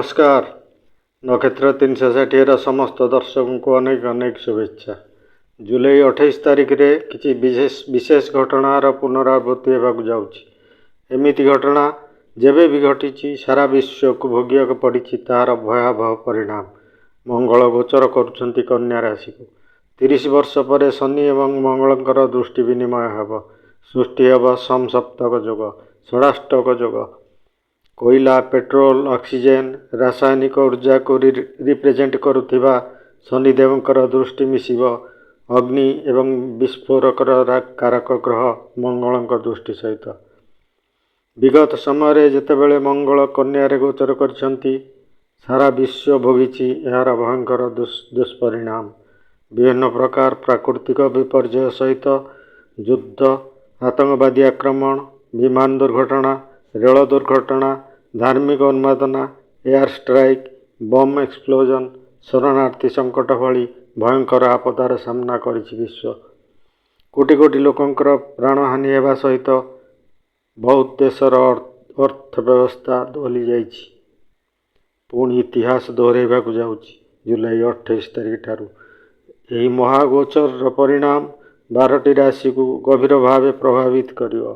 ନମସ୍କାର। ନକ୍ଷତ୍ର 360ର ସମସ୍ତ ଦର୍ଶକଙ୍କୁ ଅନେକ ଅନେକ ଶୁଭେଚ୍ଛା। ଜୁଲାଇ 28 ତାରିଖରେ କିଛି ବିଶେଷ ବିଶେଷ ଘଟଣାର ପୁନରାବୃତ୍ତି ହେବାକୁ ଯାଉଛି। ଏମିତି ଘଟଣା ଯେବେ ବି ଘଟିଛି, ସାରା ବିଶ୍ୱକୁ ଭୋଗିବାକୁ ପଡ଼ିଛି ତାହାର ଭୟାବହ ପରିଣାମ। ମଙ୍ଗଳ ଗୋଚର କରୁଛନ୍ତି କନ୍ୟା ରାଶିକୁ। 30 ବର୍ଷ ପରେ ଶନି ଏବଂ ମଙ୍ଗଳଙ୍କର ଦୃଷ୍ଟି ବିନିମୟ ହେବ। ସୃଷ୍ଟି ହେବ ସମସ୍ପ୍ତକ ଯୋଗ, ଷଡ଼ାଷ୍ଟକ ଯୋଗ। କୋଇଲା, ପେଟ୍ରୋଲ, ଅକ୍ସିଜେନ୍, ରାସାୟନିକ ଉର୍ଜାକୁ ରିପ୍ରେଜେଣ୍ଟ କରୁଥିବା ଶନିଦେବଙ୍କର ଦୃଷ୍ଟି ମିଶିବ ଅଗ୍ନି ଏବଂ ବିସ୍ଫୋରକର କାରକ ଗ୍ରହ ମଙ୍ଗଳଙ୍କ ଦୃଷ୍ଟି ସହିତ। ବିଗତ ସମୟରେ ଯେତେବେଳେ ମଙ୍ଗଳ କନ୍ୟାରେ ଗୋଚର କରିଛନ୍ତି, ସାରା ବିଶ୍ୱ ଭୋଗିଛି ଏହାର ଭୟଙ୍କର ଦୁଷ୍ପରିଣାମ। ବିଭିନ୍ନ ପ୍ରକାର ପ୍ରାକୃତିକ ବିପର୍ଯ୍ୟୟ ସହିତ ଯୁଦ୍ଧ, ଆତଙ୍କବାଦୀ ଆକ୍ରମଣ, ବିମାନ ଦୁର୍ଘଟଣା, ରେଳ ଦୁର୍ଘଟଣା, ଧାର୍ମିକ ଉନ୍ମାଦନା, ଏୟାର ଷ୍ଟ୍ରାଇକ୍, ବମ୍ ଏକ୍ସପ୍ଲୋଜନ୍, ଶରଣାର୍ଥୀ ସଙ୍କଟ ଭଳି ଭୟଙ୍କର ଆପଦାର ସାମ୍ନା କରିଛି ବିଶ୍ୱ। କୋଟି କୋଟି ଲୋକଙ୍କର ପ୍ରାଣହାନି ହେବା ସହିତ ବହୁତ ଦେଶର ଅର୍ଥ ବ୍ୟବସ୍ଥା ଦୋହଲି ଯାଇଛି। ପୁଣି ଇତିହାସ ଦୋହରାଇବାକୁ ଯାଉଛି ଜୁଲାଇ 28 ତାରିଖ ଠାରୁ। ଏହି ମହାଗୋଚରର ପରିଣାମ 12ଟି ରାଶିକୁ ଗଭୀର ଭାବେ ପ୍ରଭାବିତ କରିବ।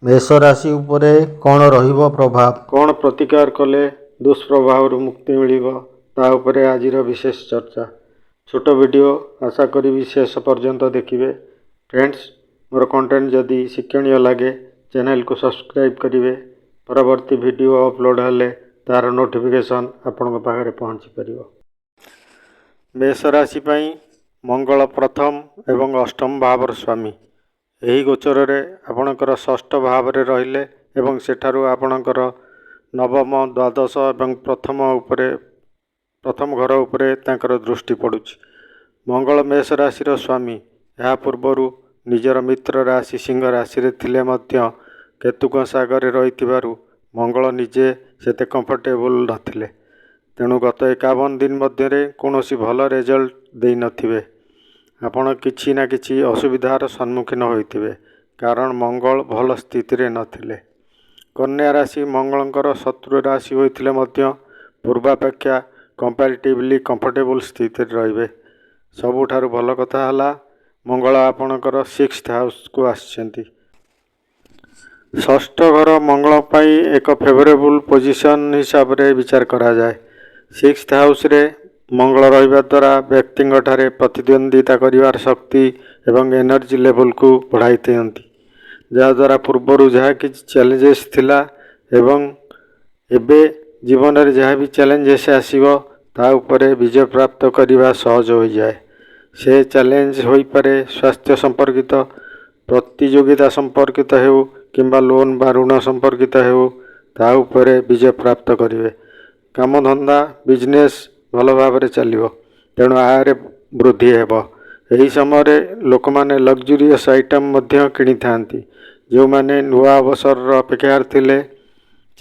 ମେଷ ରାଶି ଉପରେ କ'ଣ ରହିବ ପ୍ରଭାବ? କ'ଣ ପ୍ରତିକାର କଲେ ଦୁଷ୍ପ୍ରଭାବରୁ ମୁକ୍ତି ମିଳିବ, ତା ଉପରେ ଆଜିର ବିଶେଷ ଚର୍ଚ୍ଚା। ଛୋଟ ଭିଡ଼ିଓ, ଆଶା କରିବି ଶେଷ ପର୍ଯ୍ୟନ୍ତ ଦେଖିବେ। ଫ୍ରେଣ୍ଡସ୍, ମୋର କଣ୍ଟେଣ୍ଟ ଯଦି ଶିକ୍ଷଣୀୟ ଲାଗେ, ଚ୍ୟାନେଲକୁ ସବସ୍କ୍ରାଇବ୍ କରିବେ। ପରବର୍ତ୍ତୀ ଭିଡ଼ିଓ ଅପଲୋଡ଼ ହେଲେ ତାର ନୋଟିଫିକେସନ୍ ଆପଣଙ୍କ ପାଖରେ ପହଞ୍ଚି ପାରିବ। ମେଷ ରାଶି ପାଇଁ ମଙ୍ଗଳ ପ୍ରଥମ ଏବଂ ଅଷ୍ଟମ ଭାବର ସ୍ୱାମୀ ଏହି ଗୋଚରରେ ଆପଣଙ୍କର ଷଷ୍ଠ ଭାବରେ ରହିଲେ ଏବଂ ସେଠାରୁ ଆପଣଙ୍କର ନବମ, ଦ୍ୱାଦଶ ଏବଂ ପ୍ରଥମ ଉପରେ, ପ୍ରଥମ ଘର ଉପରେ ତାଙ୍କର ଦୃଷ୍ଟି ପଡ଼ୁଛି। ମଙ୍ଗଳ ମେଷ ରାଶିର ସ୍ୱାମୀ। ଏହା ପୂର୍ବରୁ ନିଜର ମିତ୍ର ରାଶି ସିଂହ ରାଶିରେ ଥିଲେ ମଧ୍ୟ କେତୁଙ୍କ ସାଙ୍ଗରେ ରହିଥିବାରୁ ମଙ୍ଗଳ ନିଜେ ସେତେ କମ୍ଫର୍ଟେବୁଲ୍ ନଥିଲେ। ତେଣୁ ଗତ 51 ଦିନ ମଧ୍ୟରେ କୌଣସି ଭଲ ରେଜଲ୍ଟ ଦେଇନଥିବେ। ଆପଣ କିଛି ନା କିଛି ଅସୁବିଧାର ସମ୍ମୁଖୀନ ହୋଇଥିବେ, କାରଣ ମଙ୍ଗଳ ଭଲ ସ୍ଥିତିରେ ନଥିଲେ। କନ୍ୟା ରାଶି ମଙ୍ଗଳଙ୍କର ଶତ୍ରୁ ରାଶି ହୋଇଥିଲେ ମଧ୍ୟ ପୂର୍ବାପେକ୍ଷା କମ୍ପାରିଟିଭଲି କମ୍ଫର୍ଟେବୁଲ୍ ସ୍ଥିତିରେ ରହିବେ। ସବୁଠାରୁ ଭଲ କଥା ହେଲା, ମଙ୍ଗଳ ଆପଣଙ୍କର ସିକ୍ସଥ ହାଉସକୁ ଆସିଛନ୍ତି। ଷଷ୍ଠ ଘର ମଙ୍ଗଳ ପାଇଁ ଏକ ଫେଭରେବୁଲ୍ ପୋଜିସନ୍ ହିସାବରେ ବିଚାର କରାଯାଏ। ସିକ୍ସଥ ହାଉସରେ ମଙ୍ଗଳ ରହିବା ଦ୍ୱାରା ବ୍ୟକ୍ତିଙ୍କଠାରେ ପ୍ରତିଦ୍ୱନ୍ଦ୍ୱିତା କରିବାର ଶକ୍ତି ଏବଂ ଏନର୍ଜି ଲେଭେଲକୁ ବଢ଼ାଇ ଦିଅନ୍ତି, ଯାହାଦ୍ୱାରା ପୂର୍ବରୁ ଯାହା କିଛି ଚ୍ୟାଲେଞ୍ଜେସ୍ ଥିଲା ଏବଂ ଏବେ ଜୀବନରେ ଯାହା ବି ଚ୍ୟାଲେଞ୍ଜେସ୍ ଆସିବ, ତା ଉପରେ ବିଜୟ ପ୍ରାପ୍ତ କରିବା ସହଜ ହୋଇଯାଏ। ସେ ଚ୍ୟାଲେଞ୍ଜ ହୋଇପାରେ ସ୍ୱାସ୍ଥ୍ୟ ସମ୍ପର୍କିତ, ପ୍ରତିଯୋଗିତା ସମ୍ପର୍କିତ ହେଉ କିମ୍ବା ଲୋନ୍ ବା ଋଣ ସମ୍ପର୍କିତ ହେଉ, ତା ଉପରେ ବିଜୟ ପ୍ରାପ୍ତ କରିବେ। କାମଧନ୍ଦା, ବିଜନେସ୍ ଭଲ ଭାବରେ ଚାଲିବ, ତେଣୁ ଆୟରେ ବୃଦ୍ଧି ହେବ। ଏହି ସମୟରେ ଲୋକମାନେ ଲକ୍ଜୁରିୟସ୍ ଆଇଟମ୍ ମଧ୍ୟ କିଣିଥାନ୍ତି। ଯେଉଁମାନେ ନୂଆ ଅବସରର ଅପେକ୍ଷାରେ ଥିଲେ,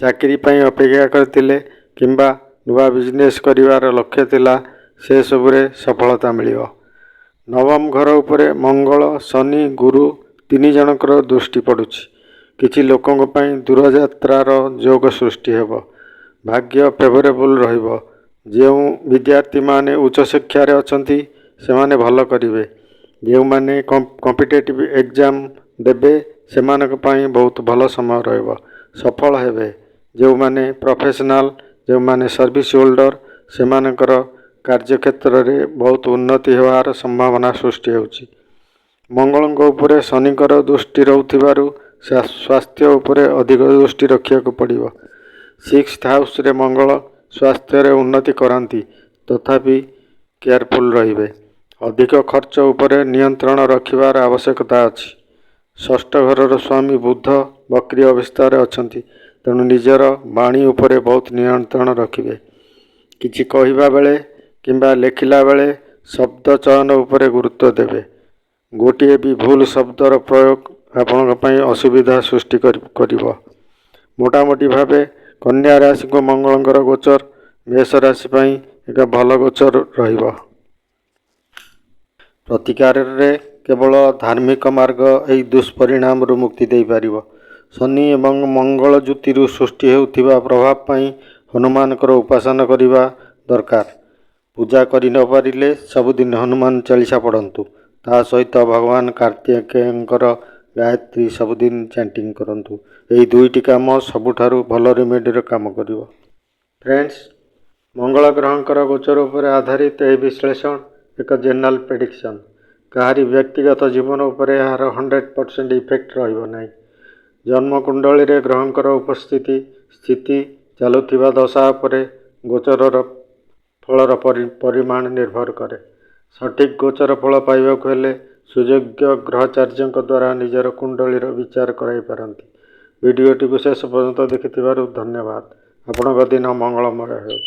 ଚାକିରି ପାଇଁ ଅପେକ୍ଷା କରିଥିଲେ କିମ୍ବା ନୂଆ ବିଜନେସ୍ କରିବାର ଲକ୍ଷ୍ୟ ଥିଲା, ସେସବୁରେ ସଫଳତା ମିଳିବ। ନବମ ଘର ଉପରେ ମଙ୍ଗଳ, ଶନି, ଗୁରୁ ତିନି ଜଣଙ୍କର ଦୃଷ୍ଟି ପଡ଼ୁଛି। କିଛି ଲୋକଙ୍କ ପାଇଁ ଦୂରଯାତ୍ରାର ଯୋଗ ସୃଷ୍ଟି ହେବ। ଭାଗ୍ୟ ଫେଭରେବୁଲ୍ ରହିବ। ଯେଉଁ ବିଦ୍ୟାର୍ଥୀମାନେ ଉଚ୍ଚଶିକ୍ଷାରେ ଅଛନ୍ତି, ସେମାନେ ଭଲ କରିବେ। ଯେଉଁମାନେ କମ୍ପିଟେଟିଭ୍ ଏକ୍ଜାମ୍ ଦେବେ, ସେମାନଙ୍କ ପାଇଁ ବହୁତ ଭଲ ସମୟ ରହିବ, ସଫଳ ହେବେ। ଯେଉଁମାନେ ପ୍ରଫେସନାଲ୍, ଯେଉଁମାନେ ସର୍ଭିସ୍ ହୋଲ୍ଡର, ସେମାନଙ୍କର କାର୍ଯ୍ୟକ୍ଷେତ୍ରରେ ବହୁତ ଉନ୍ନତି ହେବାର ସମ୍ଭାବନା ସୃଷ୍ଟି ହେଉଛି। ମଙ୍ଗଳଙ୍କ ଉପରେ ଶନିଙ୍କର ଦୃଷ୍ଟି ରହୁଥିବାରୁ ସ୍ୱାସ୍ଥ୍ୟ ଉପରେ ଅଧିକ ଦୃଷ୍ଟି ରଖିବାକୁ ପଡ଼ିବ। ସିକ୍ସଥ ହାଉସରେ ମଙ୍ଗଳ ସ୍ୱାସ୍ଥ୍ୟରେ ଉନ୍ନତି କରାନ୍ତି, ତଥାପି କେୟାରଫୁଲ୍ ରହିବେ। ଅଧିକ ଖର୍ଚ୍ଚ ଉପରେ ନିୟନ୍ତ୍ରଣ ରଖିବାର ଆବଶ୍ୟକତା ଅଛି। ଷଷ୍ଠ ଘରର ସ୍ୱାମୀ ବୁଧ ବକ୍ରି ଅବସ୍ଥାରେ ଅଛନ୍ତି, ତେଣୁ ନିଜର ବାଣୀ ଉପରେ ବହୁତ ନିୟନ୍ତ୍ରଣ ରଖିବେ। କିଛି କହିବା ବେଳେ କିମ୍ବା ଲେଖିଲା ବେଳେ ଶବ୍ଦ ଚୟନ ଉପରେ ଗୁରୁତ୍ୱ ଦେବେ। ଗୋଟିଏ ବି ଭୁଲ ଶବ୍ଦର ପ୍ରୟୋଗ ଆପଣଙ୍କ ପାଇଁ ଅସୁବିଧା ସୃଷ୍ଟି କରିବ। ମୋଟାମୋଟି ଭାବେ କନ୍ୟା ରାଶିକୁ ମଙ୍ଗଳଙ୍କର ଗୋଚର ମେଷ ରାଶି ପାଇଁ ଏକ ଭଲ ଗୋଚର ରହିବ। ପ୍ରତିକାରରେ କେବଳ ଧାର୍ମିକ ମାର୍ଗ ଏହି ଦୁଷ୍ପରିଣାମରୁ ମୁକ୍ତି ଦେଇପାରିବ। ଶନି ଏବଂ ମଙ୍ଗଳ ଯୁତିରୁ ସୃଷ୍ଟି ହେଉଥିବା ପ୍ରଭାବ ପାଇଁ ହନୁମାନଙ୍କର ଉପାସନା କରିବା ଦରକାର। ପୂଜା କରି ନ ପାରିଲେ ସବୁଦିନ ହନୁମାନ ଚାଳିଶା ପଢ଼ନ୍ତୁ। ତା ସହିତ ଭଗବାନ କାର୍ତ୍ତିକେୟଙ୍କର ଗାୟତ୍ରୀ ସବୁଦିନ ଚାଣ୍ଟିଂ କରନ୍ତୁ। ଏହି ଦୁଇଟି କାମ ସବୁଠାରୁ ଭଲ ରେମେଡ଼ିର କାମ କରିବ। ଫ୍ରେଣ୍ଡସ୍, ମଙ୍ଗଳ ଗ୍ରହଙ୍କର ଗୋଚର ଉପରେ ଆଧାରିତ ଏହି ବିଶ୍ଳେଷଣ ଏକ ଜେନେରାଲ ପ୍ରେଡ଼ିକ୍ସନ୍। କାହାରି ବ୍ୟକ୍ତିଗତ ଜୀବନ ଉପରେ ଏହାର 100% ଇଫେକ୍ଟ ରହିବ ନାହିଁ। ଜନ୍ମକୁଣ୍ଡଳୀରେ ଗ୍ରହଙ୍କର ଉପସ୍ଥିତି, ସ୍ଥିତି, ଚାଲୁଥିବା ଦଶା ଉପରେ ଗୋଚରର ଫଳର ପରିମାଣ ନିର୍ଭର କରେ। ସଠିକ୍ ଗୋଚର ଫଳ ପାଇବାକୁ ହେଲେ ସୁଯୋଗ୍ୟ ଗ୍ରହାଚାର୍ଯ୍ୟଙ୍କ ଦ୍ୱାରା ନିଜର କୁଣ୍ଡଳୀର ବିଚାର କରାଇପାରନ୍ତି। ଭିଡ଼ିଓଟିକୁ ଶେଷ ପର୍ଯ୍ୟନ୍ତ ଦେଖିଥିବାରୁ ଧନ୍ୟବାଦ। ଆପଣଙ୍କ ଦିନ ମଙ୍ଗଳମୟ ହେଉ।